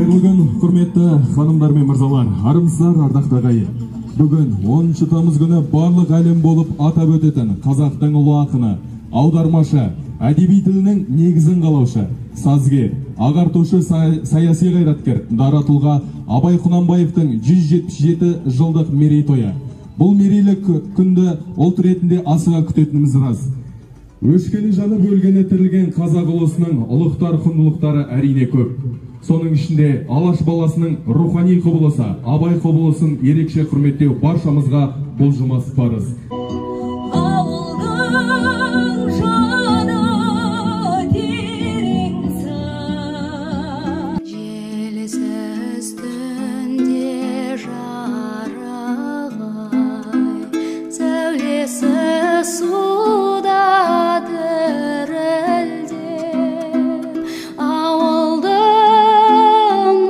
Бүгін, құрметті ханымдар мен мырзалар, армысыздар, ардақты ағайын. Бүгін 10 тамыз күні барлық әлем болып атап өтетін қазақтың ұлы ақыны, аудармашы, әдеби тілінің негізін қалаушы, сазгер, ағартушы, саяси қайраткер, дара тұлға Абай Құнанбаевтың 177 жылдық мерейтойы. Бұл мерейлі күнді ұлт ретінде асыға күтетініміз рас. Өшкені жанып, өлгені тірілген қазақ ұлысының ұлықтар құндылықтары әрине көп. Соның ішінде Алаш баласының рухани құбылысы, Абай құбылысын ерекше құрметтеу баршамызға бұлжымас парыз. Ауылдың жаны терең сыр. Желсіз түнде жарық ай, сәулесі суда дірілдеп, ауылдың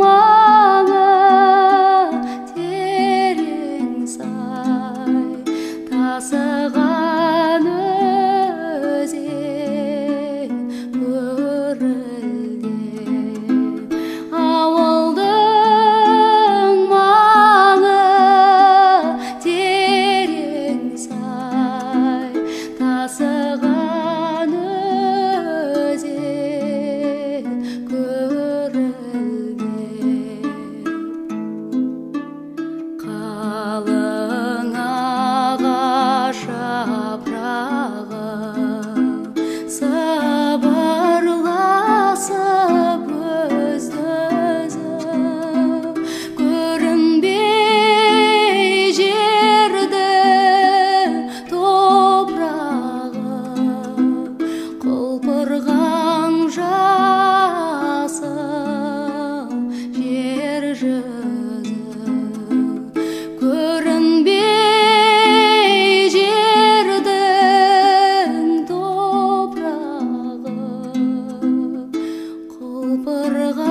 маңы терең сай, тасыған өзен гүрілдеп, ауылдың маңы терең сай, тасыған өзен гүрілдеп. Қалың ағаш жапырағы сыбырласып өзді-өзі, көрінбей жердің топырағы, құлпырған жасыл жер жүзі. Көрінбей жердің топырағы, құлпырған